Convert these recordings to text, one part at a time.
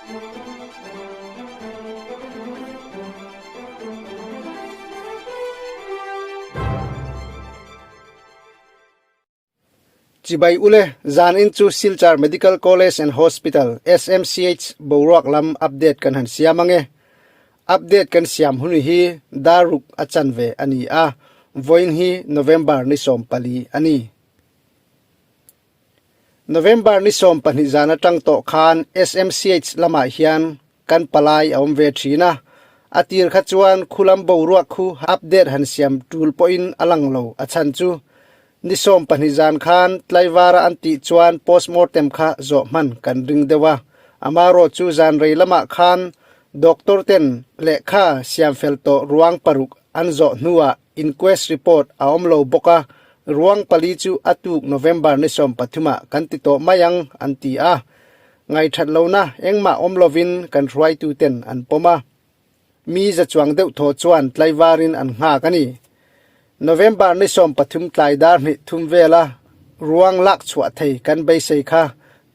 Chibai ule, zan in chu Silchar Medical College and Hospital, SMCH, boruak lam update kan han siam ange. Update kan siam hun hi dar ruk a chanve a ni a, vawiin hi November ni 14 a ni. November ni 12 zan atang tawh khan SMCH lamah hian kan palai a awm ve thin a, a tir kha chuan khulam boruak khu update han siam tul pawhin a lang lo a chhan chu ni 12 zan khan tlaivara an tih chuan postmortem kha zawh hman kan ring deuh a, amarawh chu zan rei lamah khan doctor ten lehkha siam fel tawh ruang paruk an zawh hnuah Inquest report a awm lo bawk a, ruang pali chu a tuk November ni 13 ah kan ti tawh mai ang an ti a. Ngaithat lohna engmah awm lovin kan hruaituten an pawm a. Mi za chuang deuh thaw chuan tlaivarin an nghak a ni. November ni 13 tlai dar hnih thum vela ruang lak chhuah thei kan beisei kha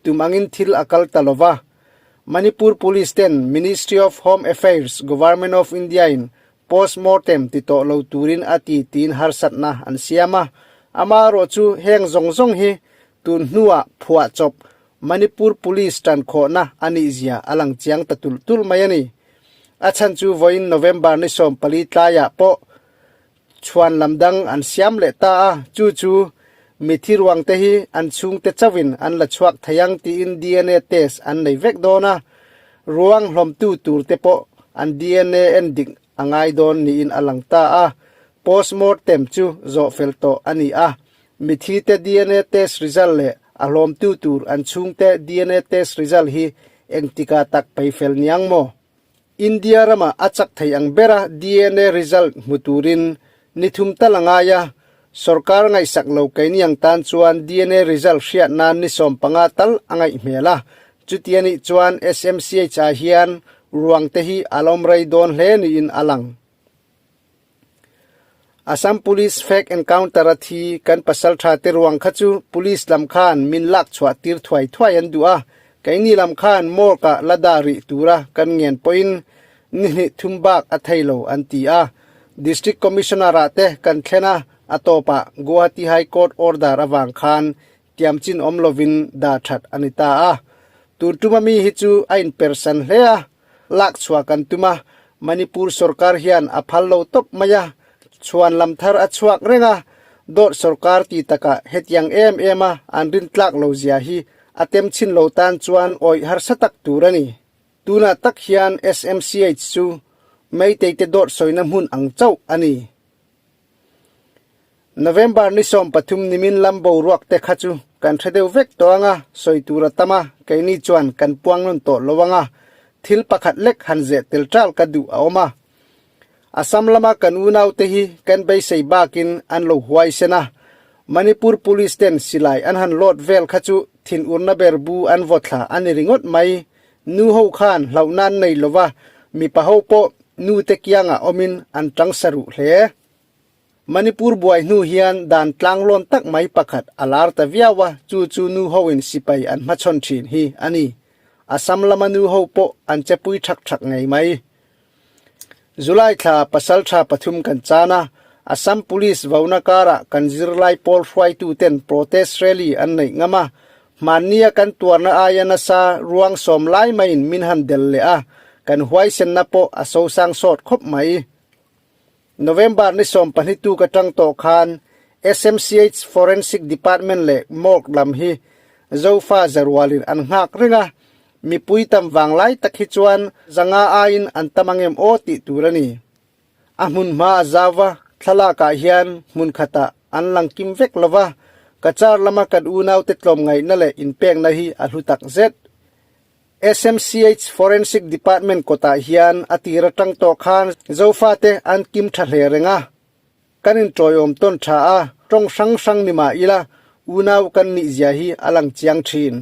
tum angin thil a kal ta lova. Manipur Police ten Ministry of Home Affairs, Government of India in Postmortem ti tawh lo turin a ti tiin harsatna an siam a, amaherawh chu heng zawng zawng hi tun hnuah phuah chawp Manipur Police tan khawhna a nih zia a lang chiang ta tulh tulh mai a ni. A chhan chu vawiin November ni 14 tlaiah pawh chhuan lam dang an siam leh ta a, chu chu mithi ruang te hi an chhungte chauhin an la chhuak thei ang tiin DNA test an nei vek dawn a, Ruang hlawmtu tur te pawh an DNA en dik a ngai dawn niin a lang ta a, postmortem chu zawh fel tawh a ni a. Mithi te DNA test result leh a hlawmtu tur an chhungte DNA test result hi engtikah tak pei fel niang maw? India ramah a chak thei ang bera DNA result hmu turin ni thum tal a ngai a, sorkar ngaihsak lo keiniang tan chuan DNA result hriat nan ni 15 tal a ngaih hmel a, chuti a nih chuan SMCH ah hian ruang te hi a lawm rei dawn hle niin a lang. Assam Police fake encounter a thi kan pasal tha te ruang kha chu police lam khan min lak chhuah tir thuai thuai an duh a, keini lam khan morgue ah la dah rih tura kan ngen pawhin ni hnih thum bak a thei lo an ti a. District Commissioner ah te kan thlen a, a tawpah Guwahati High Court order avang khan tiam chin awm lovin dah that a ni ta a. Tun tuma mi hi chu a inpersan hle a, lak chhuah kan tum a, Manipur sorkar hian a phal lo tawp mai a, chhuan lam thar a chhuak reng a, dawt sorkar ti takah hetiang em em a an rin tlak lo zia hi a tem chhin lo tan chuan awih harsa tak tur a ni. Tunah tak hian SMCH chu Meitei te dawt sawina hmun ang chauh a ni. November ni 13 nimin lam boruak te kha chu kan hre deuh vek tawh ang a, sawi tur a tam a, keini chuan kan puang nawn tawh lo ang a, thil pakhat lek han zeh tel ṭal ka duh a awm a. Assam lama kan unaute hi kan beisei bakin an lo huaisen a, Manipur Police ten silai an han lawt vel kha chu thinurna ber bu an vaw thla a ni ringawt mai. Nu ho khan hlauhna an nei lova, mipa ho pawh nu te kiangah awmin an tang sa ruh hle. Manipur buai hnu hian dan tlanglawn tak mai pakhat a lar ta viau a, chu chu nu hoin sipai an hmachhawn thin hi a ni. Assam lama nu ho pawh an che pui thak thak ngei mai. July thla pasal tha pathum kan chan a, Assam Police vauna karah kan zirlai pawl hruaitu ten protest rally an neih ngam a, hmannia kan tuarna aia nasa ruang sawm lai maiin min han del leh a, kan huaisenna pawh a sosang sawt khawp mai. November ni 12 tuk atang tawh khan SMCH Forensic Department leh Morgue lam hi Zofa zarualin an nghak reng a, mipui tam vang lai tak hi chuan zanga aiin an tam angem aw tih tur a ni. A hmun hma a zau va, thlalakah hian hmun khatah an lang kim vek lo va, Cachar lama kan unaute tlawmngaihna leh inpekna hi a hlu tak zet. SMCH Forensic Department kawtah hian a tir atang tawh khan Zofate an kim tha hle reng a, kan intawiawm tawn tha a, tawng hrang hrang ni mah ila unau kan nih zia hi a lang chiang thin.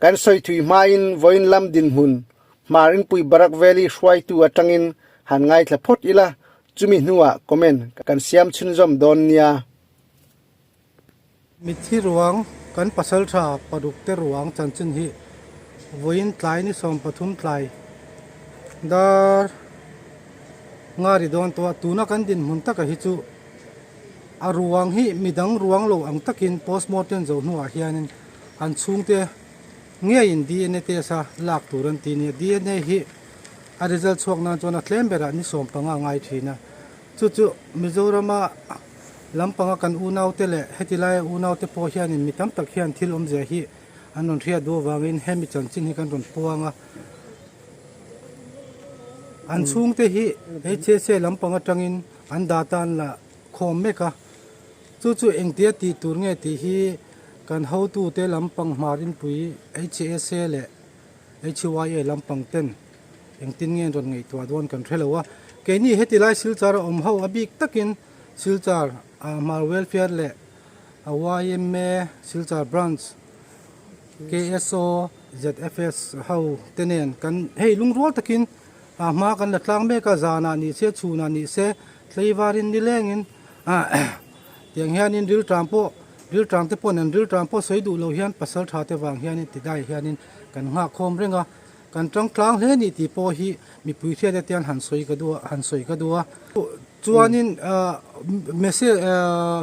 Kan sawi thui hmain vawiin lam dinhmun Hmar Inpui Barak Valley hruaitu atangin han ngaithla phawt ila, chumi hnuah comment kan siam chhunzawm dawn nia. Mitthi ruang kan pasaltha paruk te ruang chanchin hi Vawiin tlai ni 13 tlai dar nga ri dawn tawh a, tuna kan dinhmun taka hi chu a ruang hi midang ruang lo ang takin postmortem zo hnuah hianin an chhungte ngeiin dna test a lak tur an ti a ni. Dna hi a result chhuak nan chuan a tlem berah ni 15 a ngai thin a, chu chu Mizorama lampanga kan unaute leh heti laia unaute pawh hianin mi tam tak hian thil awmzia hi an rawn hriat duh avangin hemi chanchin hi kan rawn puang a. An chhungte hi HSA lampang atangin an data an la khawm mek a, chu chu engtia tih tur nge tih hi kan hotute lampang hmar inpui HSA leh HYA lampang ten engtin nge an rawn ngaihtuah dawn kan hre lo a. Keini heti lai Silchar a awm ho a bik takin Silchar Hmar Welfare leh YMA Silchar Branch, KSO, ZFS ho te nen kan hei lungrual takin hma kan la tlang mek a, zanah ni se chhunah ni se tleivarin nilengin tiang hianin rilṭam pawh rilṭam te pawh nen rilṭam pawh sawi duh lo hian pasal tha te vang hianin ti dai hianin kan nghak khawm reng a, kan tang tlang hle ni tih pawh hi mipui hriat te hian han sawi ka duh a han sawi ka duh a. Chuanin message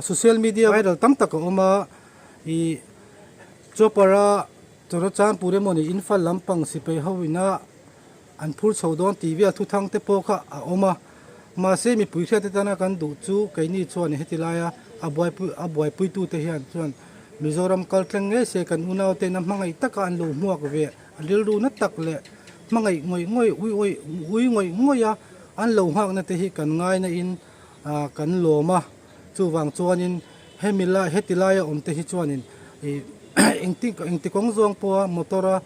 social media viral tam tak a awm a ih Chopara Chawrachanpur emawni Imphal lampang sipai ho ina an phur chho dawn tih vel thuthang te pawh kha a awm a. Mahse mipui hriat te tana kan duh chu keini chuan heti laia a buaipui a buaipuitute hian chuan Mizoram kal thleng ngei se kan unau ten a hmangaih taka an lo hmuak ve a rilru na tak leh hmangaih ngawih ngawih ui awih ui ngawih ngawih a an lo nghakna te hi kan ngaina in kan lawm a. Chuvang chuanin hemi lai heti laia awm te hi chuanin ih engti engti kawng zawng pawha motor a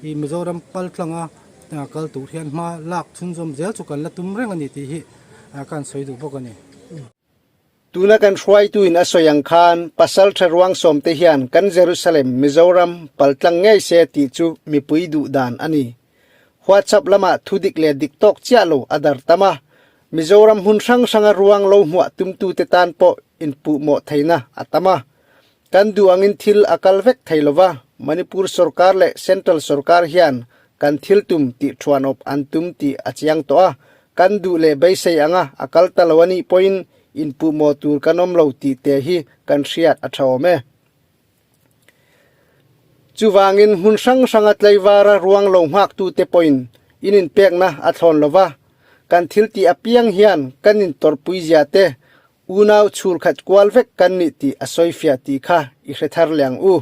ih Mizoram kal tlanga kal tur hian hma lak chhunzawm zel chu kan la tum reng a ni tih hi ka han sawi duh bawk a ni. Tuna kan hruaituin a sawi ang khan pasal tha ruang sawmte hian kan Jerusalem, Mizoram, pal tlang ngei se tih chu mipui duh dan a ni. WhatsApp lamah thu dik leh dik tawk chiah lo a dar tam a, Mizoram hmun hrang hranga ruang lo hmuah tumtute tan pawh inpuhmawh theihna a tam a. Kan duh angin thil a kal vek thei lo va, Manipur sorkar leh Central sorkar hian kan thil tum tih thuanawp an tum tih a chiang tawh a, kan duh leh beisei anga a kal ta lo a nih pawhin inpuhmawh tur kan awm lo tih te hi kan hriat a tha awm e. Chuvangin hmun hrang hranga tleivara ruang lo nghaktute pawhin in inpekna a thlawn lo va, kan thil tih apiang hian kan intawrhpui zia te, unau chhur khat kual vek kan nih tih a sawifiah tih kha i hre thar leh ang u.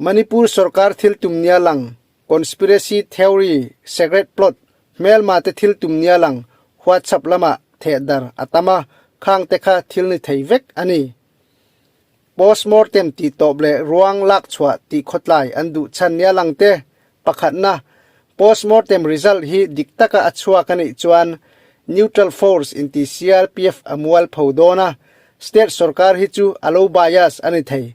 Manipur sorkar thil tum nia lang, conspiracy theory, secret plot, hmelma te thil tum nia lang WhatsApp lamah thehdar a tam a, khang te kha thil ni thei vek a ni. Postmortem tih tawp leh ruang lak chhuah tih khawtlai an duh chhan nia lang te. Pakhatna, postmortem result hi dik taka a chhuak a nih chuan neutral force inti CRPF a mual pho dawn a, state sorkar hi chu a lo bias a ni thei.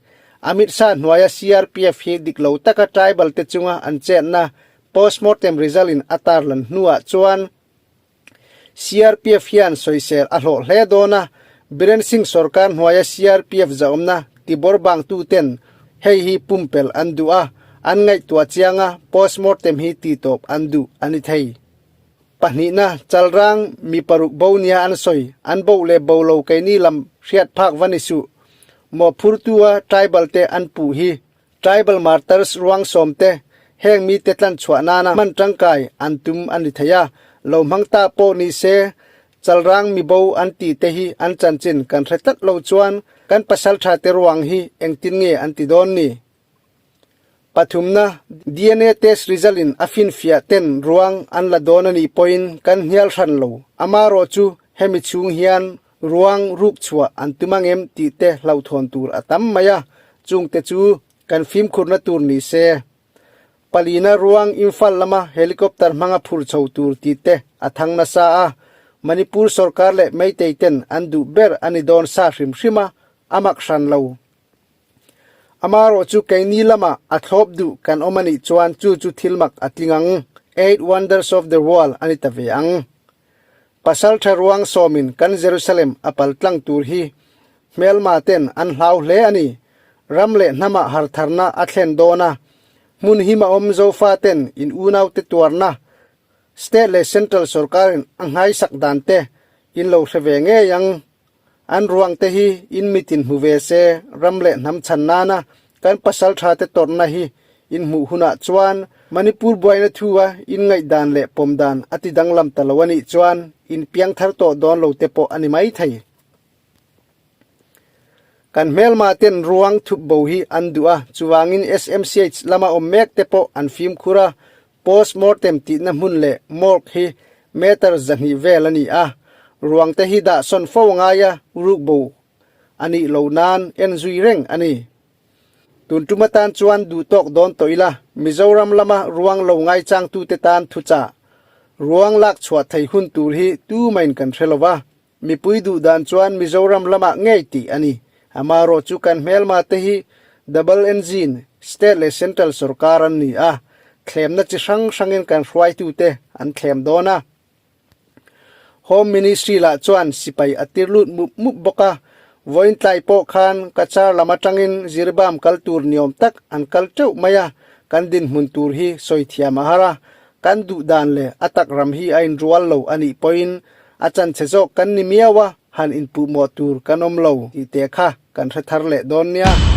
Amit Shah hnuaia CRPF hi dik lo taka tribal te chunga an chetna postmortem result in a tarlan hnuah chuan CRPF hian sawisel a hlawh hle dawn a, Biren Singh sorkar hnuaia CRPF zahawmna tibawr bangtuten hei hi pumpelh an duh a, an ngaihtuah chiang a, postmortem hi tihtawp an duh a ni thei. Pahnihna, Chalrang mi paruk bo nia an sawi, an bo leh bo lo keini lam hriat phak va ni suh. Mawhphurtua tribal te an puh hi Tribal Martyrs ruang sawmte heng mite tlanchhuah nana hman tangkai an tum a ni thei a, lo hmang ta pawh ni se chalrang mibo an tih te hi an chanchin kan hre tlat lo chuan kan pasaltha te ruang hi engtin nge an ti dawn ni? Pathumna, DNA test result in a finfiah ten ruang an la dawn a nih pawhin kan hnial hran lo, amarawh chu hemi chhung hian Ruang ruk chhuah an tum ang em tih te hlauhthawn tur a tam mai a, chungte chu kan fimkhurna tur ni se. Palina ruang Imphal lama helicopter hmanga phur chho tur tih te a thang nasa a, Manipur sorkar leh Meitei ten an duh ber a ni dawn sa hrim hrim a, a mak hran lo. Amarawh chu keini lama a thlawp duh kan awm a nih chuan chu chu thil mak a tling ang, Eight Wonders of the World a ni ta ve ang. Pasalṭha ruang sawmin kan Jerusalem a pal tlang tur hi hmelma ten an hlau hle a ni. Ram leh hnamah hartharna a thlen dawn a. Hmun him a awm Zofaten in unaute tuarna State leh Central sorkarin a nghaisak dan te in lo hre ve ngei ang. An ruang te hi in mitin hmu ve se, ram leh hnam chhan nana kan pasal tha te tawrhna hi in hmuh hunah chuan Manipur buaina thu a in ngaihdan leh pawm dan a ti danglam ta lo a nih chuan in piang thar tawh dawn lo te pawh a ni mai thei. Kan hmelma ten ruang thup bo hi an duh a, chuvangin SMCH lama awm mek te pawh an fimkhur a, Post mortem tihna hmun leh morgue hi meter 200 vel a ni a, ruang te hi dah sawn fo ngai a ruk bo a nih lo nan en zui reng a ni. Tun tum atan chuan duh tawk dawn tawh ila, Mizoram lama ruang lo ngaichangtute tan thuchah ruang lak chhuah thei hun tur hi tumain kan hre lo va, Mipui duh dan chuan Mizoram lamah ngei tih a ni. Amaherawh chu kan hmelma te hi double engine, state leh central sorkar an ni a, thlemna chi hrang hrangin kan hruaitute an thlem dawn a. Home Ministry lah chuan sipai a tir lut mup mup bawk a, vawiin tlai pawh khan Cachar lam atangin Jiribam kal tur niawm tak an kal teuh mai a, kan dinhmun tur hi sawi thiam a har a, kan duh dan leh a tak ram hi a inrual lo a nih pawhin A chanchhe zawk kan ni miau a, han inpuhmawh tur kan awm lo tih te kha kan hre thar leh dawn nia.